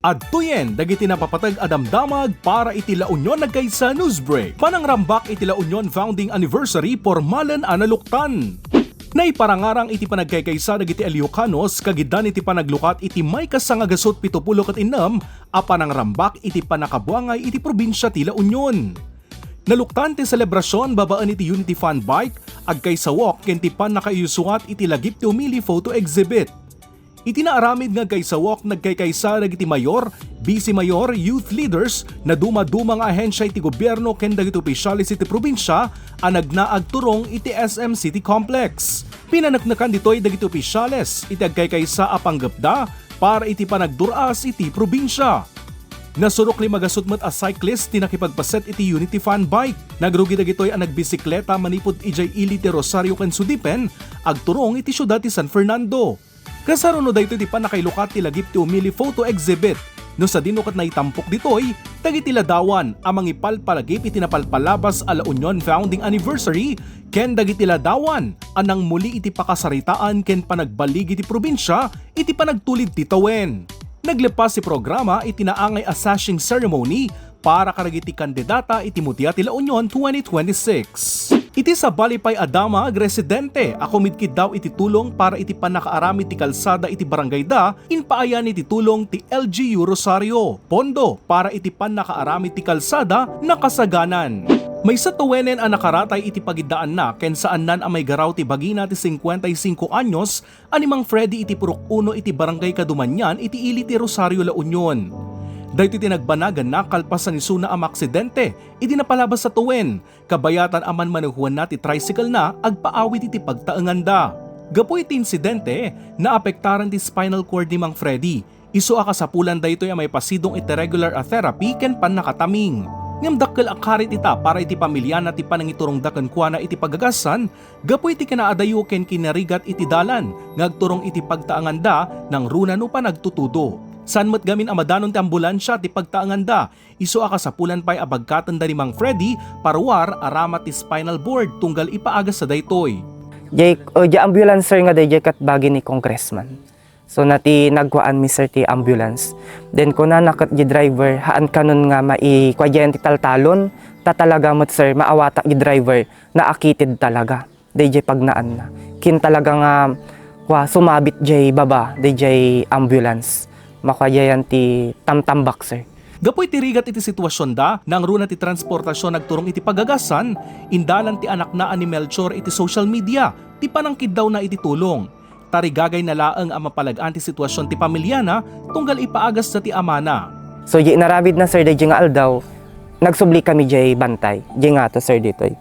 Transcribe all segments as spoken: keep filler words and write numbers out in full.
Adtoyen dagiti napapateg a damdamag para iti La Union Nagkaysa Newsbreak. Panangrambak iti La Union Founding Anniversary, pormalen a naluktan. Naiparangarang iti panagkaykaysa dagiti Iliocanos kagiddan iti panaglukat iti maikasa nga gasut pito pulo ket innem a panangrambak iti pannakabuangay iti probinsia ti La Union. Naluktan ti selebrasion babaen iti Unity Fund Bike, agkaysa walk ken ti pannakaiyusuat iti lagip ti umili photo exhibit. Iti naaramid nga agkaysa walk, nagkaykaysa dagiti mayor, bise mayor, youth leaders, nadumaduma nga ahensia iti gobierno ken dagiti opisyales iti probinsia a nagna agturong iti S M City Complex. Pinaneknekan ditoy dagiti opisyales iti agkaykaysa a panggepda para iti panagdur-as iti probinsia. Nasurok lima gasut met a cyclist ti nakipagpaset iti Unity Fun Bike. Nagrugi dagitoy a nagbisikleta manipud idiay ili ti Rosario ken Sudipen, agturong iti siudad ti San Fernando. Kasaruno daytoy ti pannakailukat ti lagip ti umili photo exhibit. No sadino ket naitampok ditoy dagiti ladawan a mangipalpalagip iti napalpalabas a La Union Founding Anniversary ken dagiti ladawan a nangmuli iti pakasaritaan ken panagballigi ti probinsia iti panagtulid ti tawen. Naglepas ti programa iti naangay a sashing ceremony para kadagiti kandidata iti Mutia ti La Union twenty twenty-six. Iti sabali pay a damag, residente a kumidkiddaw iti tulong para iti pannakaaramid ti kalsada iti barangayda, impaayan iti tulong ti L G U Rosario, pondo para iti pannakaaramid ti kalsada, nakasaganan. Maysa tawenen a nakaratay iti pagiddaanna ken saannan a maigaraw ti bagina ti cincuenta y cinco anyos a ni Mang Freddy iti Purok Uno iti Barangay Kadumanian iti ili ti Rosario, La Union. Daytoy ti nagbanaganna kalpasan ni isuna a maaksidente idi napalabas a tawen, kabayatan a manmanehuanna ti tricycle-na agpaawid iti pagtaenganda. Gapu iti insidente, naapektaran ti spinal cord ni Mang Freddy. Isu a kasapulan daytoy a maipasidong iti regular a therapy ken pannakataming. Ngem dakkel a karit ita para iti pamiliana ti panangiturongda kenkuana iti pagagasan gapu iti kinaadayo ken kinarigat iti dalan nga agturong iti pagtaenganda nangruna no panagtutudo. Saan met gamin a madanon ti ambulansia ti pagtaenganda, isu a kasapulan pay a bagkatenda ni Mang Freddy paruar a ramat ti spinal board tunggal ipaagasta daytoy. Jay, uh, jay ambulance, sir, nga dayjay ket bagi ni Congressman. So, na ti nagkuanmi, sir, ti ambulance. Then, kunana ket di driver, haan kanon nga maikuadian ti taltalon, ta talaga met, sir, maawatak di driver, naakitid talaga. Dayjay pagnaanna. Kin talaga nga, kua, sumabit jay baba, dayjay ambulance. Makuadian ti tamtambak, sir. Gapu iti rigat iti situasionda, nangruna ti transportasion nagturong iti pagagasan, indalan ti anakna a ni Melchor iti social media ti panangkiddawna iti tulong. Tarigagayna laeng a mapalag-an ti situasion ti pamiliana tunggal ipaagasta ti amana. So, di inaramidna, sir, daydi nga aldaw, nagsubli kami jay bantay. Di nga to, sir, ditoy.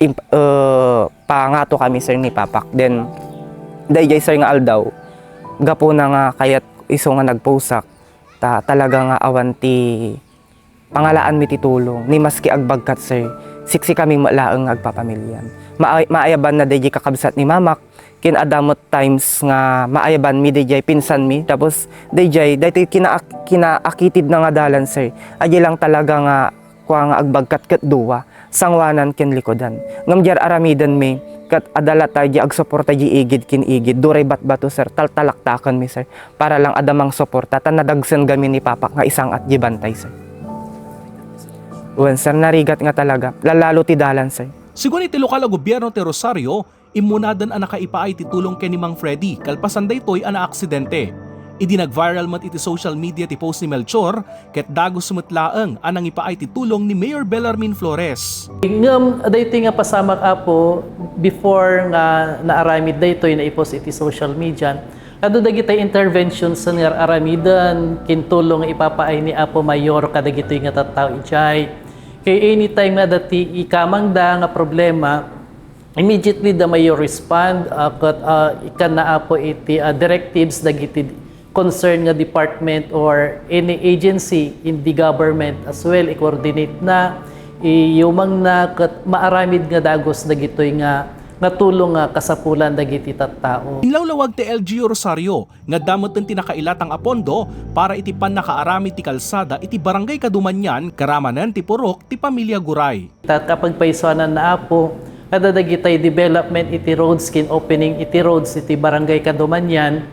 Imp-, eh, pangato kami, sir, ni Papak. Then, dayjay, sir, nga aldaw, gapuna nga kayat isu nga nagpusak, ta talaga nga awan ti pangalaanmi ti tulong, ni maski agbagkat, sir, siksikaming met laeng nga agpapamilian. Maay-, maayabanna dayjay kakabsat ni Mamak, kin adda met times nga maayabanmi dayjay pinsanmi, tapos dayjay, daytoy kina-, kinaakitidna nga dalan, sir. Adjay lang talaga nga, kua nga agbagkat ket dua, sanguanan ken likudan. Ngem di ar-aramidenmi, ket adda latta dayjay agsuporta di igid kin igid, duray batbato, sir, taltalaktakenmi, sir. Para lang adda mangsuporta, ta nadagsen gamin ni Papak nga isang-at di bantay, sir. Wen, sir, narigat nga talaga. Lalalo ti dalan, sir. Sigun iti lokal a gobierno ti Rosario, immunaden a nakaipaay ti tulong ken ni Mang Freddy, kalpasan daytoy a naaksidente. Idi nag-viral met iti social media ti post ni Melchor, ket dagus met laeng a nangipaay ti tulong ni Mayor Bellarmine Flores. Ngem daytoy nga pasamak, Apo, before nga naaramid daytoy, naipost iti social media, adu dagiti interventions nga ar-aramiden, kin tulong nga ipapaay ni Apo Mayor kadagitoy nga tattao idiay. Kay anytime nga adda ti ikamangda nga problema, immediately the mayor respond, ah, ket, ah, ikkanna, Apo, iti, ah, directives dagiti concern nga department or any agency in the government as well, i-coordinate na, iyumangna, ket maaramid nga dagus dagitoy nga, nga tulong nga kasapulan dagiti tattao. Inlawlawag ti L G U Rosario nga adda metten ti nakailatang a pondo para iti pannakaaramid ti kalsada iti Barangay Kadumanian, karamanen ti purok ti pamilya Guray. Ta kapagpaysuananna, Apo, kada dagitay development iti roads ken opening iti roads iti Barangay Kadumanian,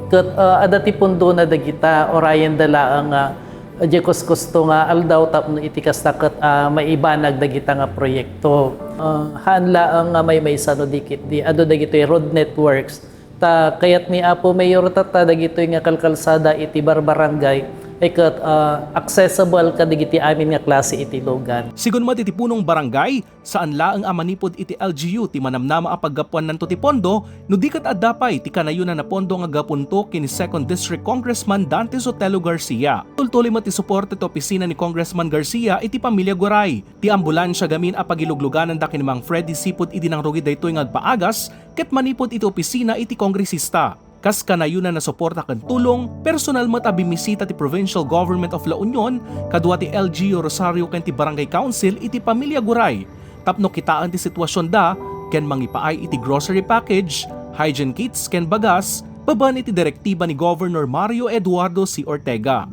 Ket, ah, adda ti pundona dagita, urayenda laeng nga, ah, diay kuskusto nga aldaw tapno iti kasta ket, ah, maibanag dagita nga proyekto. Ah, haan laeng nga maymaysa no di ketdi, adu dagitoy road networks. Ta kayat ni Apo Mayor tatta dagitoy nga kalkalsada iti barbarangay, ay ket, ah, accessible kadagiti amin nga klase iti lugan. Sigun met iti punong barangay, saan laeng a manipud iti L G U ti manamnama a paggapuannanto ti pondo, no di ket adda pay ti kanayonan a pondo nga gapunto ken ni Second District Congressman Dante Sotelo Garcia. Tultuloy met ti suporta ti opisina ni Congressman Garcia iti pamilya Guray. Ti ambulansia gamin a pagiluglugananda ken ni Mang Freddy sipud idi nangrugi daytoy nga agpaagas ket manipud iti opisina iti kongresista. Kas kanayonan a suporta ken tulong, personal met a bimmisita ti Provincial Government of La Union kadua ti L G U Rosario ken ti Barangay Council iti pamilya Guray tapno kitaen ti situasionda ken mangipaay iti grocery package, hygiene kits ken bagas, babaen iti direktiba ni Governor Mario Eduardo C. Ortega.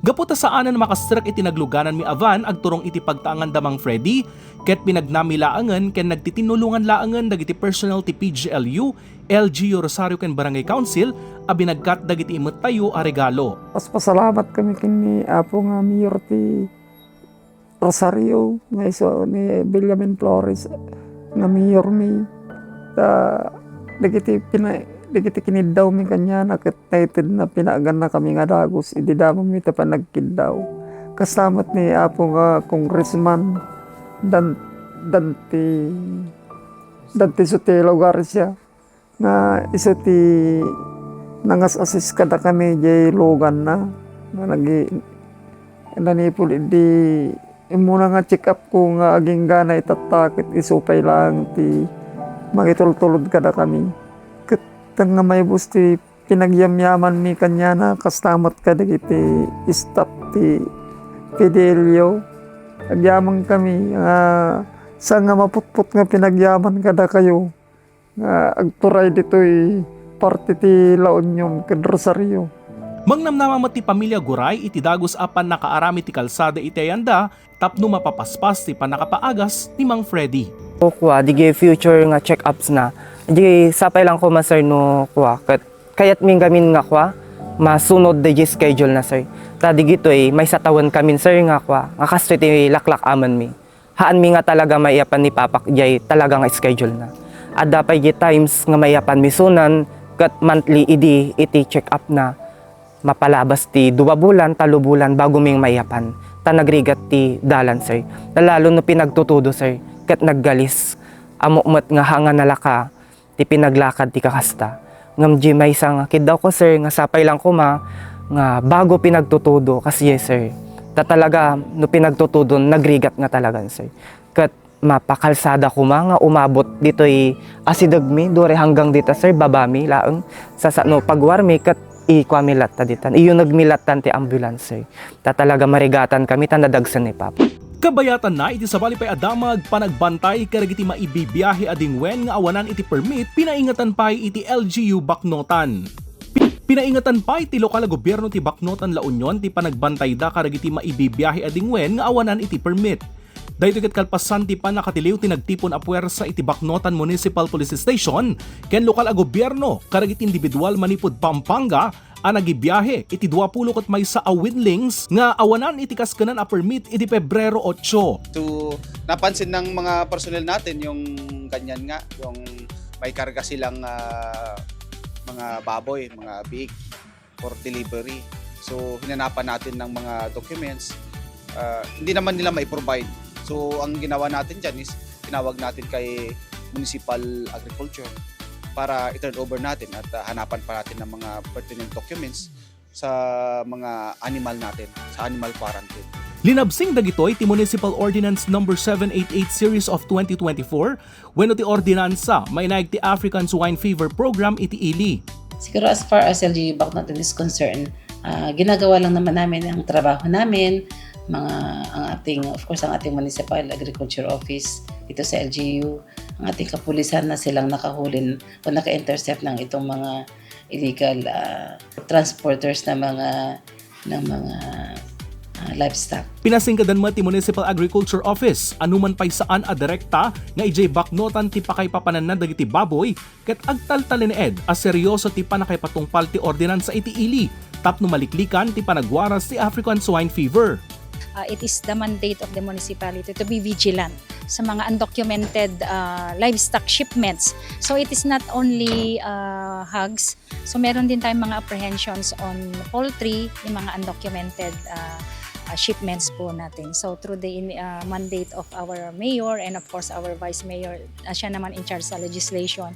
Gapu ta saanen a makastrek iti naglugananmi a van agturong iti pagtaengan da Mang Freddy, ket pinagnami laengen ken nagtitinulongan laengen dagiti personnel ti P G L U, L G U Rosario ken Barangay Council a binagkat dagiti imettayo a regalo. Paspasalamat kami ken ni Apo nga Mayor ti Rosario nga isu ni Benjamin Flores nga mayor mi. Ta dagiti pina-, dagiti kiniddawmi kaniana ket naitedna, pinaaganna kami nga dagus idi damagmi ta panagkiddaw. Kasta met ni Apo nga Congressman Dan-, Dante, Dante Sotelo Garcia nga isu ti nangas-assist kadakami diay luganna nga nagi-, nanipul idi immuna nga check-up ko nga agingga na itatta ket isu pay laeng ti mangitultulod kadakami. Ket nga maibus ti pinagyamyamanmi kaniana, kasta met kadagiti staff ti P D L U. Agyamankami nga saan nga maputpot nga pinagyaman kadakayo nga agturay ditoy parte ti La Union ken Rosario. Mangnamnama met ti pamilya Guray iti dagus a pannakaaramid ti kalsada iti ayanda tapno mapapaspas ti pannakapaagas ni Mang Freddy. O kua, digi future nga check-ups na. Di sapay lang koma, sir, no kua, ket kayatmi gamin nga kua, masunod digi schedule na, sir. Ta digitoy, maysa tawen kamin, sir, nga kua, nga kastoy ti laklak-amenmi. Haanmi nga talaga maiyapan ni Papak diay talaga nga schedule na. Adda pay di times nga maiyapan misunan ket monthly idi iti check-up na. Mapalabas ti dua bulan, tallo bulan bago mi maiyapan. Ta nagrigat ti dalan, sir. Lalo no pinagtutudo, sir, ket naggalis. Ammo met nga ha nga nalaka ti pinaglakad ti kakasta. Ngem di maysa nga kiddawko, sir, nga sapay lang koma nga bago pinagtutudo, kas yes, sir. Ta talaga, no pinagtutudon, nagrigat nga talagan, sir. Ket mapakalsada koma nga umabot ditoy asidegmi, duri hanggang dita, sir, babami laeng. Sasano pagwarmi ket ikuami latta ditan. Iyunegmi lattan ti ambulance, sir. Ta talaga marigatan kami ta nadagsen ni Papa. Kabayatanna iti sabali pay a damag, panagbantay kadagiti maibibiahe a dingwen nga awanan iti permit, pinaingetan pay iti L G U Baknotan. Pi-, pinaingetan pay ti lokal a gobierno ti Baknotan, La Union ti panagbantayda kadagiti maibibiahe a dingwen nga awanan iti permit. Daytoy ket kalpasan ti pannakatiliw ti nagtipon a puwersa iti Baknotan Municipal Police Station ken lokal a gobierno kadagiti individual manipud Pampanga a nagibiahe iti duapulo ket maysa a Windlings nga awanan iti kaskenan a permit idi Pebrero otso. So, napansin ng mga personnel natin yung ganyan nga, yung may karga silang, ah, mga baboy, mga biik for delivery. So, hinanapan natin ng mga documents. Ah, hindi naman nila mai-provide. So, ang ginawa natin dyan is tinawag natin kay Municipal Agriculture para i-turn over natin at, ah, hanapan pa natin ng mga pertinent documents sa mga animal natin, sa animal quarantine. Linabsing dagitoy ti Municipal Ordinance Number seven eight eight Series of twenty twenty-four wenno ti ordinansa mainaig ti African Swine Fever Program iti ili. Siguro as far as L G U Baknotan is concerned, ah, ginagawa lang naman namin ang trabaho namin, mga, ang ating, of course, ang ating Municipal Agriculture Office dito sa L G U, ang ating kapulisan na silang nakahulin o naka-intercept ng itong mga illegal, ah, transporters ng mga, ng mga, livestock. Pinasingkadan met ti Municipal Agriculture Office a numan pay saan a direkta nga idiay baknotan ti pakaipapananna dagiti baboy ket agtaltalinaed a serioso ti pannakaipatungpal ti ordinansa iti ili tapno maliklikan ti panagwaras ti African Swine Fever. Uh, it is the mandate of the municipality to be vigilant sa mga undocumented uh, livestock shipments. So it is not only uh, hogs, so meron din tayong mga apprehensions on poultry, yung mga undocumented uh, uh, shipments po natin. So through the uh, mandate of our mayor and of course our vice mayor, uh, siya naman in charge sa legislation.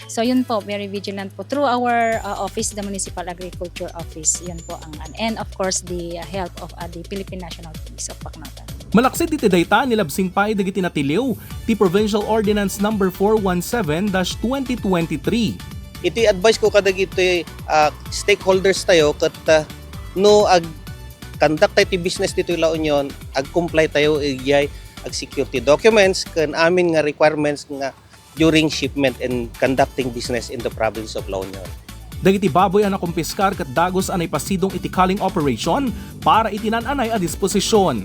So yun po, very vigilant po through our uh, office, the Municipal Agriculture Office. Yun po ang, and of course the uh, help of uh, the Philippine National Police of Baknotan. Malaksid iti dayta, nilabsing pay dagiti natiliw ti Provincial Ordinance Number four one seven dash twenty twenty-three. Iti advice ko kadagiti ah, stakeholders tayo ket ah, no ag conduct tayo ti business ditoy La Union, ag-comply tayo idiay ag security documents ken amin nga requirements nga during shipment and conducting business in the province of La Union. Dagiti baboy a nakumpiskar ket dagus a naipasidong iti culling operation para iti naan-anay a disposisyon.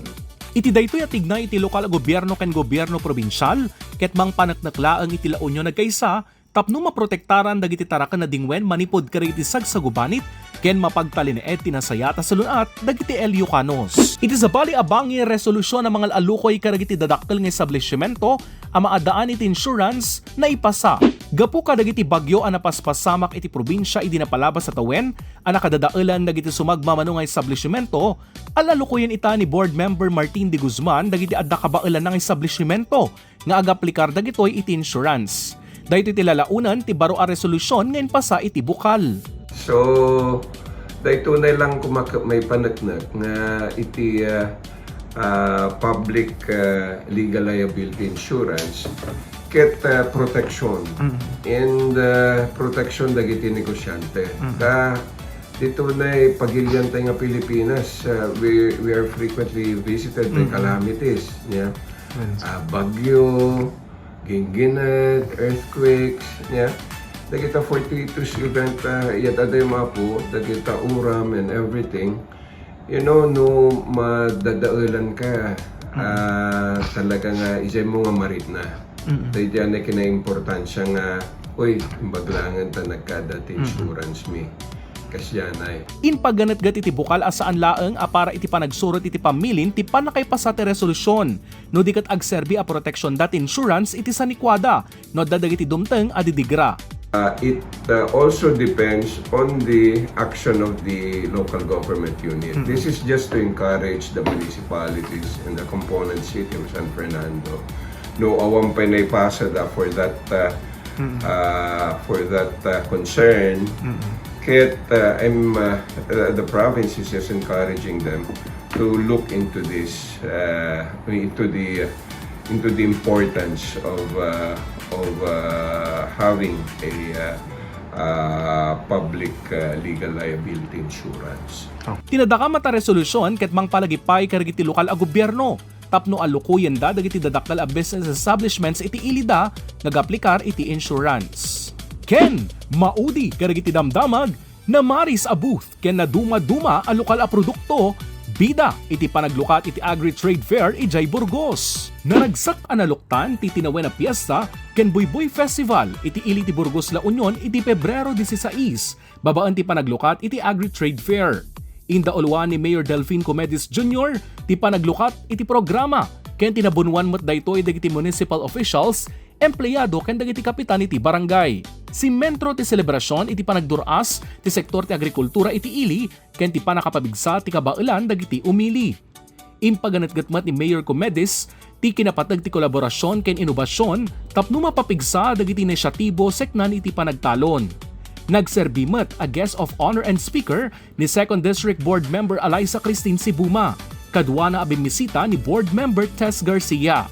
Iti daytoy a tignay iti lokal a gobierno ken gobierno probinsial ket mangpaneknek laeng iti La Union agkaysa tapno maprotektaran dagiti taraken a dingwen manipud kadagiti sagsagubanit ken mapagtalinaed ti nasayaat a salun-at dagiti Ilocano. Iti sabali a bangir, resolusyon a mangal-alukoy kadagiti dadakkel nga establishmento a maadaan iti insurance naipasa. Gapu kadagiti bagyo a napaspasamak iti probinsia idi napalabas a tawen a nakadadaelan dagiti sumagmamano nga establishmento, al-alukoyen ita ni Board Member Martin de Guzman dagiti adda kabaelanna nga establishmento nga agaplikar dagitoy iti insurance. Daytoy ti lalaonen ti baro a resolusyon nga impasa iti bukal. So, daytoy na lang kumak-, maipaneknek nga iti, ah, ah, public, ah, legal liability insurance ket, ah, protection Mm. and, ah, protection dagiti negosyante. Mm. Ta ditoy na pagilian tayo nga Pilipinas, ah, we, we are frequently visited by Mm. calamities, yeah. Yes. Ah, bagyo, ginggined, earthquakes, yeah. Dagita fortuitous event, ah, iyat adda yung mga po, dagita uram and everything. You know, no madadaelan ka, Mm. ah, talaga nga, ijay mo nga marit na. Mm. Daydi anay kinaimportansya nga, uy, imbaglangan ta nagkada ti Mm. insurance mi. Kasyanay. Impaganetget iti bukal a saan laeng a para iti panagsurot iti pamilin ti pannakaipasa ti resolusyon. No di ket agserbi a protection dati insurance iti sanikuada no adda dagiti dumteng a didigra. Uh, it uh, also depends on the action of the local government unit. Mm. This is just to encourage the municipalities and the component city of San Fernando. No, awan pay naipasa da for that uh, Mm. uh, for that uh, concern. Mm. Ket uh, I'm uh, uh, the province is just encouraging them to look into this uh, into the into the importance of uh, of uh, having a uh, uh, public uh, legal liability insurance. Ti nadakkel met a resolusyon ket mangpalagipay kadagiti lokal a gobierno tapno alukoyenda dagiti dadakkel a business establishments iti ilida nga agaplikar iti insurance. Ken maudi kadagiti damdamag, namaris a booth ken nadumaduma a lokal a produkto, bida iti panaglukat iti Agri-Trade Fair idiay Burgos. Naragsak a naluktan ti tinawen a piesta ken Buybuy Festival iti ili ti Burgos, La Union iti Pebrero disisais, babaen ti panaglukat iti Agri-Trade Fair. Indauluan ni Mayor Delfin Comedis Junior ti panaglukat iti programa, ken tinabunwan met daytoy dagiti municipal officials, empleyado ken dagiti kapitan iti barangay. Simentro ti selebrasyon iti panagdur-as ti sektor ti agrikultura iti ili ken ti pannakapabigsa ti kabaelan dagiti umili. Impaganetget met ni Mayor Comedis ti kinapateg ti kolaborasyon ken inobasyon tapno mapapigsa dagiti inisyatibo seknan iti panagtalon. Nagserbi met a guest of honor and speaker ni Second District Board Member Alaysa Christine Sibuma, kaduana a bimmisita ni Board Member Tess Garcia.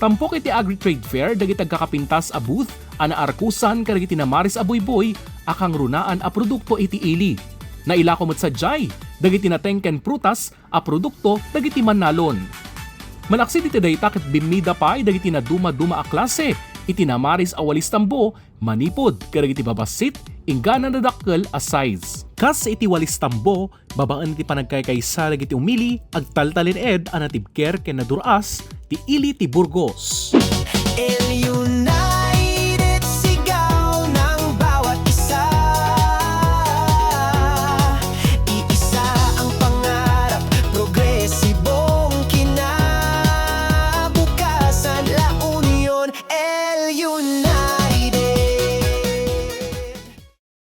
Tampok iti Agri-Trade Fair dagiti agkakapintas a booth a naarkusan kadagiti namaris a buybuy a kangrunaan a produkto iti ili. Nailako met sadiay dagiti nateng ken prutas a produkto dagiti mannalon. Malaksid iti dayta ket bimmida pay dagiti nadumaduma a klase iti namaris a walis tambo manipud kadagiti babassit inggana nadakkel a size. Kas iti walis tambo, babaen iti panagkaykaysa dagiti umili, agtaltalin-ed a natibker ken nadur-as ti ili ti Burgos.